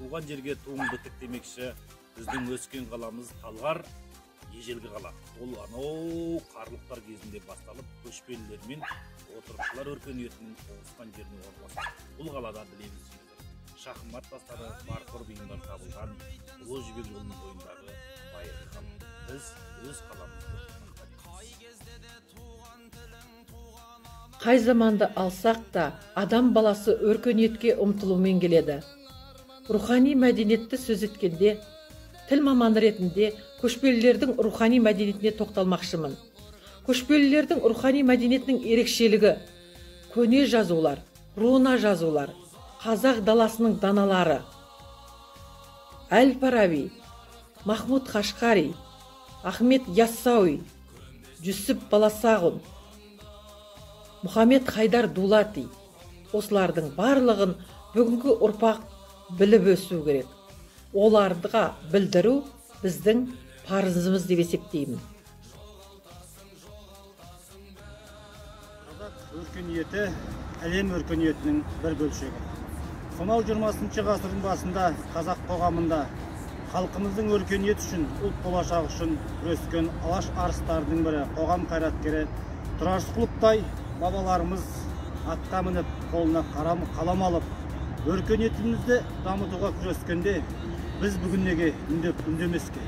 Туған жерге туыңды тік демекші, біздің өскен қаламыз Талғар ежелгі қала. Ол анау қарлықтар кезінде басталып, көшпелілер мен отырықшылар өркениетінің тоғысқан жеріне орналасқан. Бұл қалада білеміз, шахмат тастары, фарфор бұйымдар табылған Ұлы Жібек жолының бойындағы байырғы қала. Біз өз қаламызды мақтан етеміз. Қай заманды алсақ та, адам баласы өркениетке ұмтылумен келеді. Рухани мәдениетті сөз еткенде, тіл маманы ретінде көшпелілердің рухани мәдениетіне тоқталмақшымын. Көшпелілердің рухани мәдениетінің ерекшелігі көне жазулар, руна жазулар, қазақ даласының даналары. Әл-Фараби, Махмуд Қашқари, Ахмет Яссауи, Жүсіп Баласағұн, Мұхаммед Хайдар Дулати. Осылардың барлығын бүгінгі ұрпақ біліп өсу керек. Оларға білдіру біздің парызымыз деп есептеймін. Қазақ өркениеті әлем өркениетінің бір бөлшегі. Сонау 20 ғасырдың басында қазақ қоғамында халқымыздың өркениеті үшін, ұлт болашағы үшін күрескен алаш арыстарының бірі, қоғам қайраткері Тұрар Рысқұловтай бабаларымыз атқа мініп, қолына қалам алып, өркениетімізді дамытуға күрескенде біз бүгін неге үндемеске?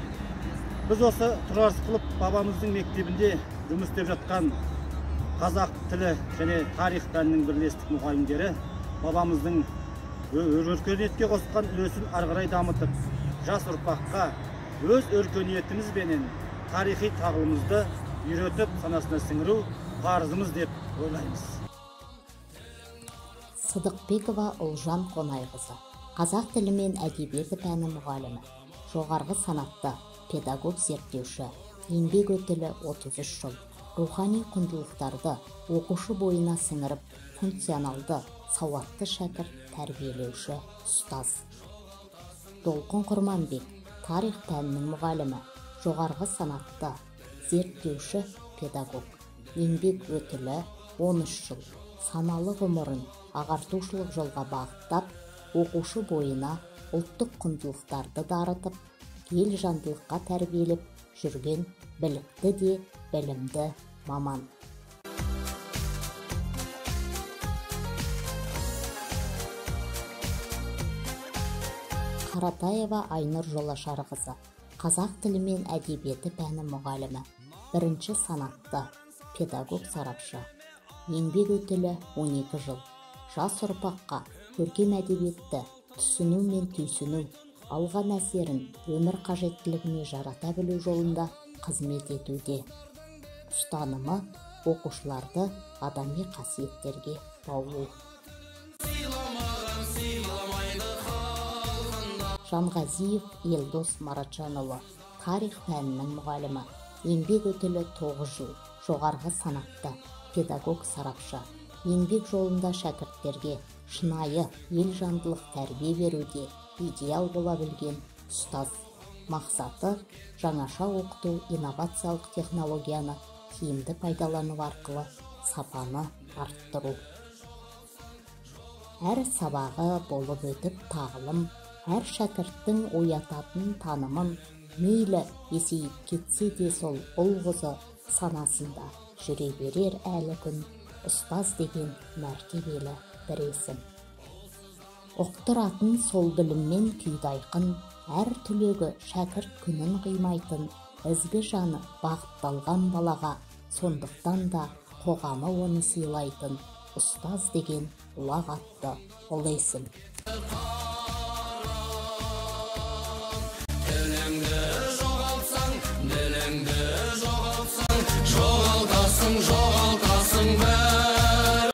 Біз осы Тұрар Рысқұлов бабамыздың мектебінде жұмыс істеп жатқан қазақ тілі және тарих пәнінің бірлестік мұғалімдері бабамыздың өркениетке қосқан үлесін ары қарай дамытып, жас ұрпаққа өз өркениетімізбенен тарихи тағылымызды үйретіп, санасына сіңіру парызымыз деп ойлаймыз. Сыдықбекова Ұлжан Қонайқызы, қазақ тілі мен әдебиеті пәні мұғалімі, жоғарғы санатты педагог зерттеуші, еңбек өтілі 33 жыл, рухани құндылықтарды оқушы бойына сіңіріп, функционалды, сауатты шәкірт тәрбиелеуші ұстаз. Толқын Құрманбек, тарих пәнінің мұғалімі, жоғарғы санатты зерттеуші педагог, еңбек өтілі 13 жыл, саналы ғұмырын ағартушылық жолға бағыттап, оқушы бойына ұлттық құндылықтарды дарытып, ел жандылыққа тәрбиелеп жүрген білікті де білімді маман. Қаратаева Айнұр Жолашарқызы, қазақ тілі мен әдебиеті пәні мұғалімі, бірінші санатты педагог сарапшы, еңбек өтілі 12 жыл, жас ұрпаққа көркем әдебиетті түсіну мен түйсіну, алған әсерін өмір қажеттілігіне жарата білу жолында қызмет етуде. Ұстанымы оқушыларды адами қасиеттерге баулу. Жанғазиев Елдос Маратжанұлы, тарих пәнінің мұғалімі, еңбек өтілі 9 жыл, жоғарғы санатты педагог сарапшы, еңбек жолында шәкірттерге шынайы ел жандылық тәрбие беруде идеал бола білген ұстаз. Мақсаты жаңаша оқыту, инновациялық технологияны тиімді пайдалану арқылы сапаны арттыру. Әр сабағы болып өтіп тағылым, әр шәкірттің оятатын танымын, мейлі есейіп кетсе де сол ұл-қызы санасында жүре берер әлі күн ұстаз деген мәртебелі бір есім. Ұқтыратын сол біліммен күйдайқын, әр түлегі шәкірт күнін қимайтын, ізгі жаны бағытталған балаға, сондықтан да қоғамы оны сыйлайтын ұстаз деген ұлағатты ұлы есім.